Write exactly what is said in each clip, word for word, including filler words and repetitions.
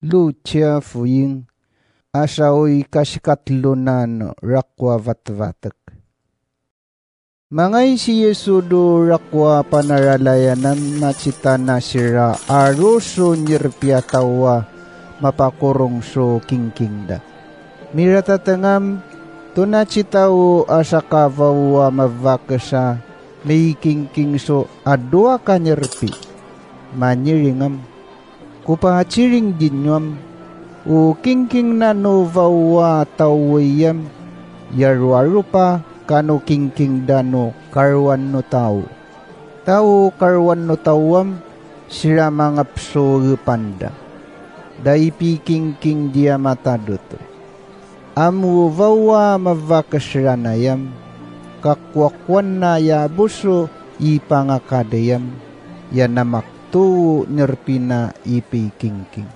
Lucia Fuying, Asaui Kasikat Lunan Rakua Vatvatek. Mangaisi Yesu du Rakua Panaralayanam, machita nasira arusu nyirpia taua mapakurung su kingkingda. Miratatenam, tun achitau asaka vaua mavaksa, meikingking su adua kanyirpi. Manyiringam, kupa chiring jinyuam, ukingking nanu vaua tauiam, yaruarupa kanu kingkingdanu karuan nutau. Tau karuan nutauam, sira mangap su rupanda. Da ipi kingking dia matadutu. Am uvaua mavaksa ranayam, kakuakuanna yabusu ipangakadeyam, yanamak tu nyirpina ipi kingking.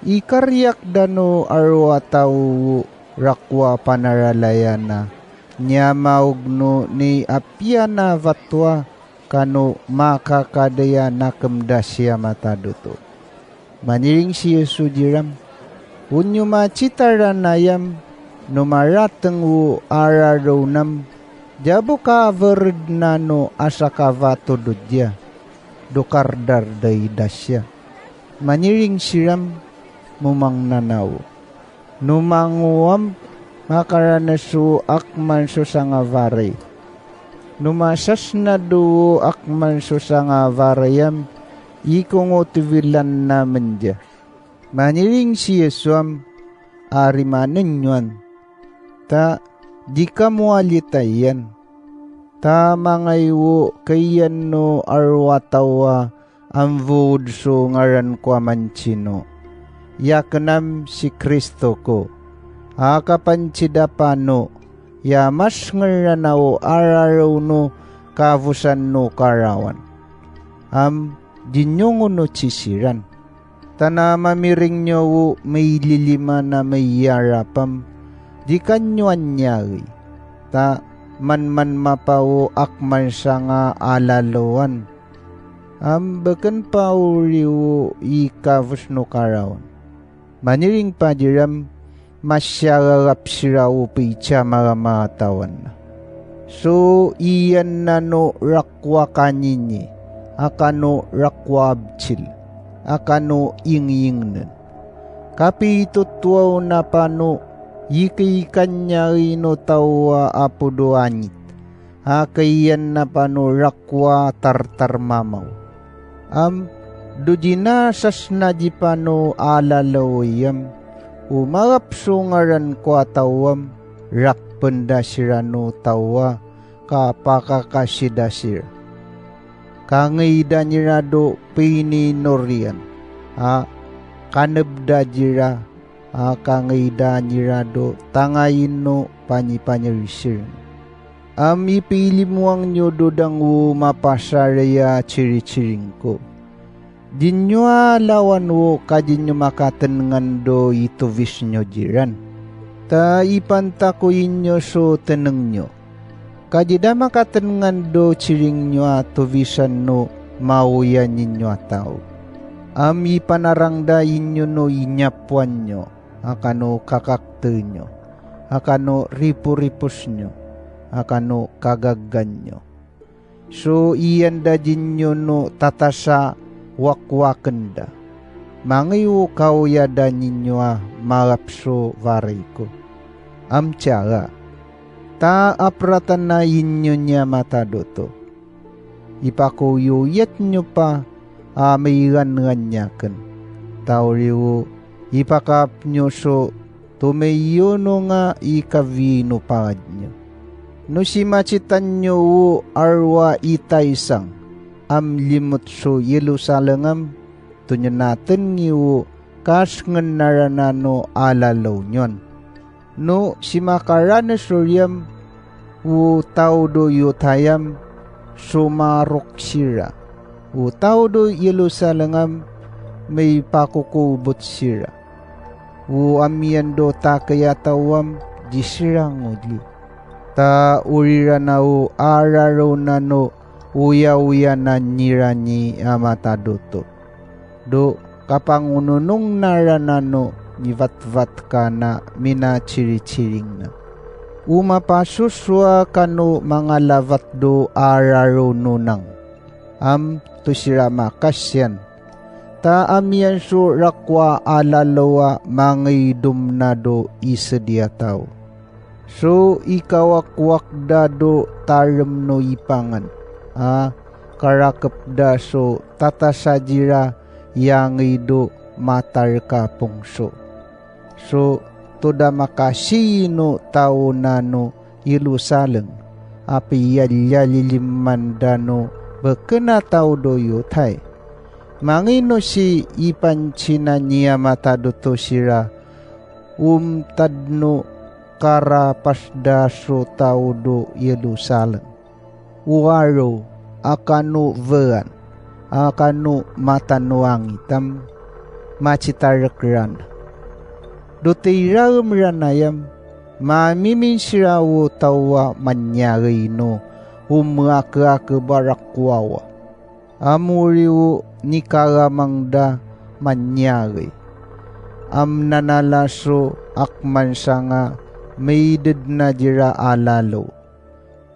Ikariak danu arua tau Rakua Panaralayana, nyamaugnu ni apiana vatua, kanu makakadeya nakem dasia matadutu. Manyiring si Yesu jiram, unyuma chitaranayam, numarateng u arareunam, jabuka vered nanu asaka vatu dudia, dukardar dei dasia. Manyiring siram, mumang nanau. Numanguam, makaranes u akman susanga varei. Numasasnadu u akman susanga vareiam, ikungu tuvilan na menja. Manyiring si Yesuam, arimanen nyuan. Ta dikamualita ian. Ta mangai u keian nu arua taua, am vuud su ngaran kua mancinu. Yakenam si Kristo ku. Akapan chidapa nu, ya mas ngeranau arareunu kavusan nu karawan. Am jinyungunu chisiran. Tana mamiring nyo u meililima na meiyarapam, dikan nyuan nyai. Ta manman mapa u akman sanga alaloan. Am beken pa uri u ikavus nu karaun. Manyiring pa jiram, masiararap sira u picha marama tawan. Su iyan nanu rakua kanyinyi, akanu rakua abchil, akanu ingyingnen. Kapi tutuau napanu, ikikan nyai nu taua apudu anyit. Akeian napanu rakua tartar mamau. Am, dujina sasna jipanu alalo iam, umarap su ngaran kua tauam, rakpenda sira nu taua, kapakakasida sira. Kangeida nyira du pini nurian, a, kanebda jira, a, kangeida nyira du tangai nu panyi panyirisil. Am ipi ilimuang nyo dudang u mapasarea chiri-chiring ku. Jinyua lawan u kajinyuma katenengan do ituvis nyo jiran. Ta ipan taku inyo su teneng nyo. Kajida makatenengan do chiring nyo atuvisan nu mauyan inyo atau. Am ipanarangda inyo nu inyapuan nyo. Akanu kakakte nyo, akanu ripu-ripus nyo, akanu kagaggan nyo. Su iyan da jinyo nu tatasa wakwakenda. Mangiu kauya da nyinyoa marap su vareiku. Am cara. Ta apratana inyo nya matadoto. Ipakuyu yet nyo pa, a, meiran-ran nyaken. Tauriu, ipakap nyo su, tumeyu nu nga ikavi nu parad nyo. Nu simachitan nyo u arua itaisang, am limut su Yerusalem am, tunyenaten ngi u kas ngenarana nu alalau nyon. Nu simakaranes uriam, u tau do Yudayam, sumaruk sira. U tau do Yerusalem am, meipakuku ubut sira. U amian do takeyatauam, jisira nguli. Ta urirana u araruna nu, uya-uyana nyiranyi amatadoto. Do kapañ ununuñ naran anu nyivatvat kana mina ciri-ciriñ na. Uma pasusua kanu mañalavat du araru nunañ. Am tusira makasian. Ta amian su rakua alaloa mañi dumna du isidia tau. Su ikawak-wak da du tarem nu ipangan. A karakep da su tatasajira yangi du matar kapung su. Su tuda makasi nu tau nanu Yerusalem, api yalya liliman danu bekena tau du Yudai. Manginu si ipan cina nyia mata dutu sira, um tad nu karapas da su tau du Yerusalem. Uaru, akanu vean, akanu mata nu angitam, macitarek rana. Dute iraem rana yam, mamimin sira u taua manyagei nu, umeake-ake barak kuawa. Amuriu nikagamañ da manyagei. Am nanala su akmansanga meidedna jira alalo.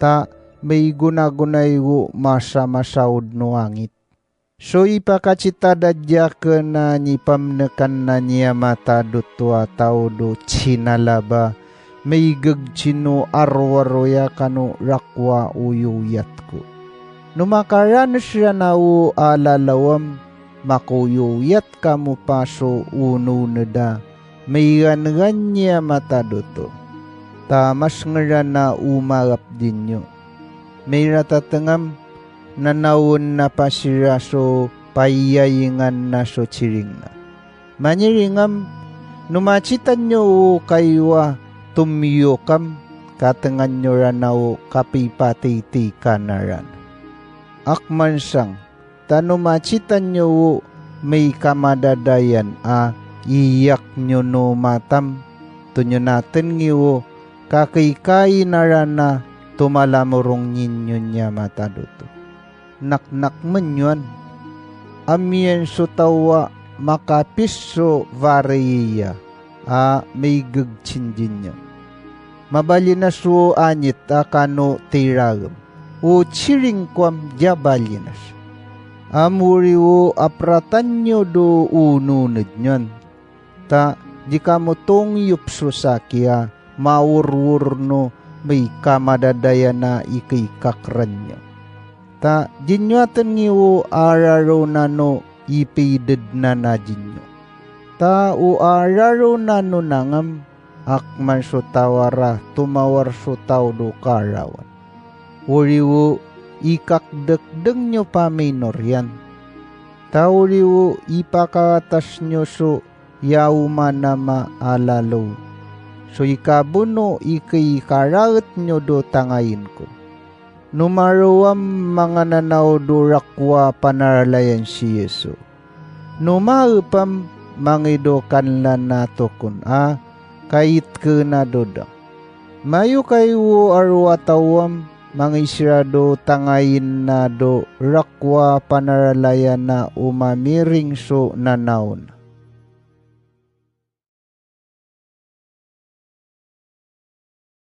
Ta meiguna-gunai u masa-masaud nu angit. Su ipakacita da jakena nyipamnekan na nyia mata dutua tau du cinalaba, meigeg cinu aruaruya kanu rakua uyu uyatku. Numa karanes rana u alalawam, maka uyu uyat kamu pasu unu neda, meigan-gan nyia mata dutu. Ta mas ngerana u magap jinyu. Meiratatengam, nanaun napa sira su paiyaingan na su ciriñ na. Manyiringam, numa citan nyu u kaiwa tumyukam, katengan nyu rana u kapipateitei kanaran. Akmansang, ta numa citan nyu u meikamadadayan a iyak nyu nu matam, tunyu naten ngi u kakeikai narana tumalamurung nyinyu nyia mata dutu. Naknak menyuan. Amian su taua makapis su vareiya, a meigeg cinjinyu. Mabalina su anyit akanu teiragem. U ciriñ kuam jabalinas. Amuriu apratan nyu du unu nejnyon. Ta jikamu tungyup su sakia, mawur-wur nu meikamadadayana ikeikakran nyu. Ta jinyu aten ngi u araru nanu ipeidednana jinyu. Ta u araru nanu nangam, akman su tawara tumawar su tau du karawan. Uriu ikakdekdeng nyu pami nurian. Ta uriu ipakatas nyu su yaumanama alalo. Su ikabunu ikeikaraet nyu du tangain ku. Numa ruam mangananau du rakua panaralayan si Yesu. Numa epam mangidu kanlana tukun a kaitkena dudang. Mayukai u arua tauam mangisira du tangain na du rakua panaralayana uma miring su nanaun.